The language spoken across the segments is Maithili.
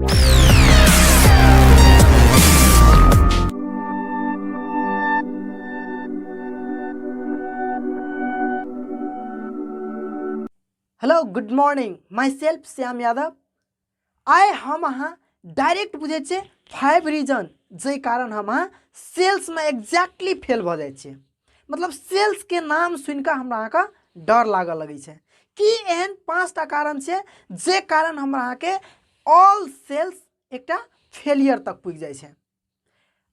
Hello good morning, myself Shyam Yadav. आइ हम अहाँ डायरेक्ट बुझै छियै 5 रीजन जाहि कारण हम अहाँ सेल्समे एक्जैक्टली फेल भऽ जाइ छियै। मतलब सेल्सके नाम सुनिकऽ हमरा अहाँके डर लागऽ लगै छै। की एहन 5टा कारण छै जे कारण हमरा अहाँके ऑल सेल्स एकटा फेलियर तक पुगि जाइ छै?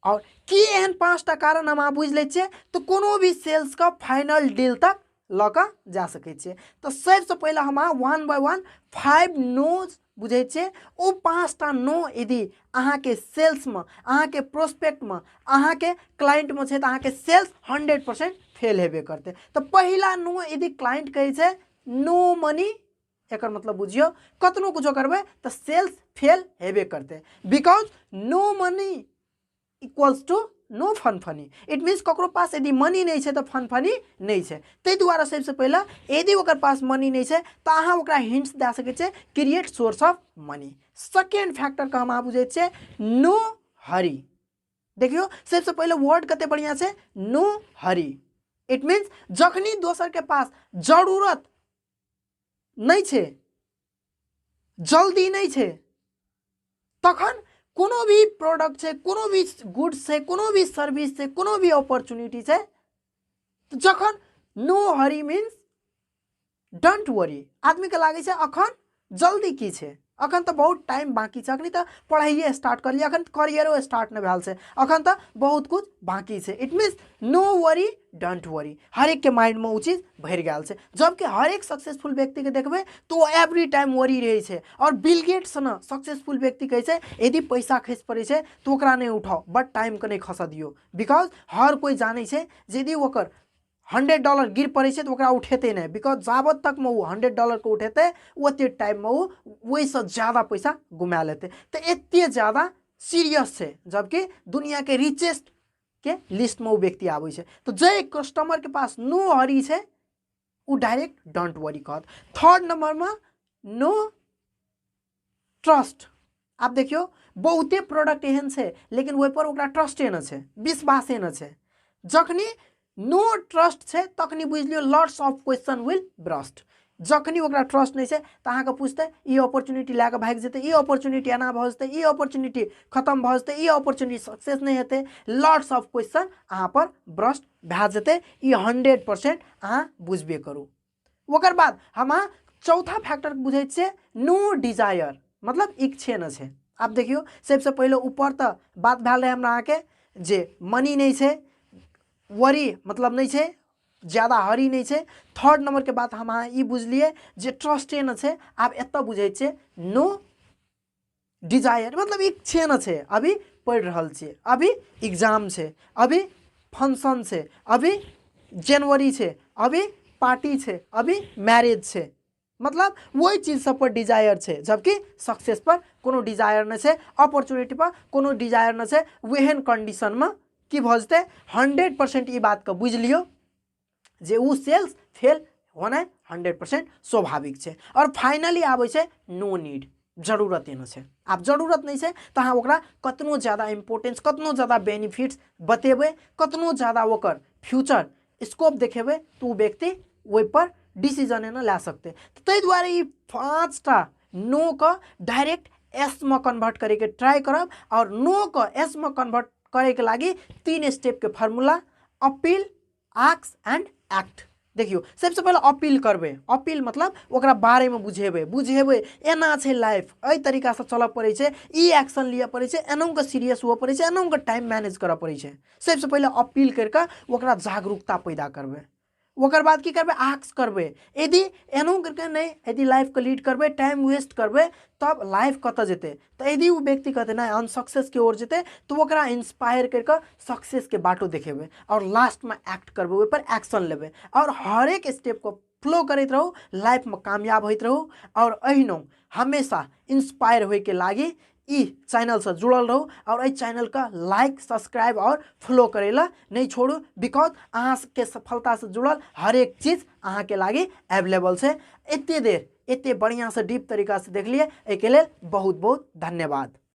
और की एहन 5टा कारण हम अहाँ बुझि लै छियै तऽ कोनो भी सेल्सके फाइनल डील तक लऽ कऽ जा सकै छियै। तऽ सबसँ पहिले हम अहाँ 1 बाय 1 5 नोज बुझै छियै। ओ 5टा नो यदि अहाँके सेल्समे, अहाँके प्रोस्पेक्टमे, अहाँके क्लाइंटमे छै तऽ अहाँके सेल्स 100% फेल हेबे करतै। तऽ पहिला नो यदि क्लाइंट कहै छै नो मनी, एकर मतलब बुझियौ कतनो कुछो करबै तऽ सेल्स फेल हेबे करतै। Because no money equals to no fun funny. It means ककरो पास यदि मनी नहि छै तऽ फन फनी नहि छै। ताहि दुआरे सबसँ पहिले यदि ओकर पास मनी नहि छै तऽ अहाँ ओकरा हिंट्स दए सकै छियै create source of money. Second फैक्टरके हम अहाँ बुझै छियै नो हरी। देखियौ सबसँ पहिले वर्ड कते बढ़िआँ छै, नो हरी। It means जखनी दोसरके पास जरूरत नहि छै, जल्दी नहि छै, तखन कोनो भी प्रोडक्ट छै, कोनो भी गुड्स छै, कोनो भी सर्विस छै, कोनो भी अपॉर्चुनिटी छै, तऽ जखन नो हरी मीन्स don't worry. आदमीके लागै छै अखन जल्दी की छै, अखन तऽ बहुत टाइम बाँकी छै, अखनी तऽ पढ़ाइए स्टार्ट करलियै, अखन करियरो स्टार्ट नहि भेल छै, अखन तऽ बहुत कुछ बाँकी छै। It means no worry don't worry. हरेकके माइंडमे ओ चीज भरि गेल छै। जबकि हरेक सक्सेसफुल व्यक्तिके देखबै तऽ ओ एवरी टाइम वरी रहै छै। आओर बिल गेट्स ने सक्सेसफुल व्यक्ति कहै छै यदि पैसा खसि पड़ै छै तऽ ओकरा नहि उठाउ, बट टाइमके नहि खसऽ दियौ। Because हर कोइ जानै छै जे यदि ओकर $100 गिर पड़ै छै तऽ ओकरा उठेतै नहि, because जाबत तकमे ओ $100के उठेतै ओते टाइममे ओ ओहिसँ ज्यादा पैसा गुमा लेतै। तऽ एते ज्यादा सीरियस छै, जबकि दुनियाके रिचेस्ट के लिस्टमे ओ व्यक्ति आबै छै। तऽ जाहि कस्टमरके पास नो हरी छै ओ डायरेक्ट don't worry कहत। थर्ड नंबरमे नो ट्रस्ट। आब देखियौ बहुते प्रोडक्ट एहन छै लेकिन ओहिपर ओकरा ट्रस्टे नहि छै, विश्वासे नहि छै। जखनी नो ट्रस्ट छै तखनी बुझि लियौ lots of question will burst. जखनी ओकरा ट्रस्ट नहि छै तऽ अहाँके पुछतै ई अपॉर्चुनिटी लए कऽ भागि जेतै, ई अपॉर्चुनिटी एना भऽ जेतै, ई अपॉर्चुनिटी खतम भऽ जेतै, ई अपॉर्चुनिटी सक्सेस नहि हेतै। लॉट्स ऑफ क्वेश्चन अहाँ पर ब्रस्ट भए जेतै। ई 100% अहाँ बुझबे करू। ओकर बाद हम अहाँ चौथा फैक्टर बुझै छियै नो डिजायर, मतलब इच्छे नहि छै। आब देखियौ सबसँ पहिले ऊपर तऽ बात भेल रहै हमरा अहाँके जे मनी नहि छै, वरी मतलब नहि छै, ज्यादा हरी नहि छै। थर्ड नंबरके बात हम अहाँ ई बुझलियै जे ट्रस्टे नहि छै। आब एतऽ बुझै छियै नो डिजायर, मतलब इच्छे नहि छै। अभी पढ़ि रहल छियै, अभी एग्जाम छै, अभी फंक्शन छै, अभी जनवरी छै, अभी पार्टी छै, अभी मैरेज छै, मतलब वही चीज सब पर डिजायर छै, जबकि सक्सेस पर कोनो डिजायर नहि छै, अपॉर्चुनिटी पर कोनो डिजायर नहि छै। ओहन कंडीशनमे की भऽ जेतै, 100% ई बातके बुझि लियौ जे ओ सेल्स फेल होनाइ 100% स्वाभाविक छै। आओर फाइनली आबै छै नो नीड, जरूरते नहि छै। आब जरूरत नहि छै तऽ अहाँ ओकरा कतनो ज्यादा इम्पोर्टेंस, कतनो ज्यादा बेनिफिट्स बतेबै, कतनो ज्यादा ओकर फ्यूचर स्कोप देखेबै तऽ ओ व्यक्ति ओहिपर डिसीजन एना लए सकतै। ताहि दुआरे ई 5टा नो के डायरेक्ट एस में कन्वर्ट करैके ट्राई करब। और नो के एस में कन्वर्ट करैके लागि 3 स्टेप के formula, appeal, ask and act. देखियौ सबसँ पहिले अपील करबै, अपील मतलब ओकरा बारेमे बुझेबै, बुझेबै एना छै लाइफ, एहि तरीकासँ चलऽ पड़ै छै, ई एक्शन लिअ पड़ै छै, एनाहुके सीरियस हुअ पड़ै छै, एनाहुके टाइम मैनेज करऽ पड़ै छै। सबसँ पहिले अपील करि कऽ ओकरा जागरूकता पैदा करबै। ओकर बाद की करबै, आक्स करबै। यदि एनाहु करिके नहि यदि लाइफके लीड करबै, टाइम वेस्ट करबै, तब लाइफ कतऽ जेतै? तऽ यदि ओ व्यक्ति कहतै नहि अनसक्सेसके ओर जेतै, तऽ ओकरा इंस्पायर करि कऽ सक्सेसके बाटो देखेबै। आओर लास्टमे एक्ट करबै, ओहिपर एक्शन लेबै आओर हरेक स्टेपके फ्लो करैत रहू, लाइफमे कामयाब होइत रहू। आओर एहिनो हमेशा इंस्पायर होइके लागि ई चैनलसँ जुड़ल रहू आओर एहि चैनलके लाइक, सब्सक्राइब आओर फॉलो करै लए नहि छोड़ू, because अहाँके सफलतासँ जुड़ल हरेक चीज अहाँके लागि एवेलेबल छै। एते देर एते बढ़िआँसँ डीप तरीकासँ देखलियै, एहिके लेल बहुत बहुत धन्यवाद।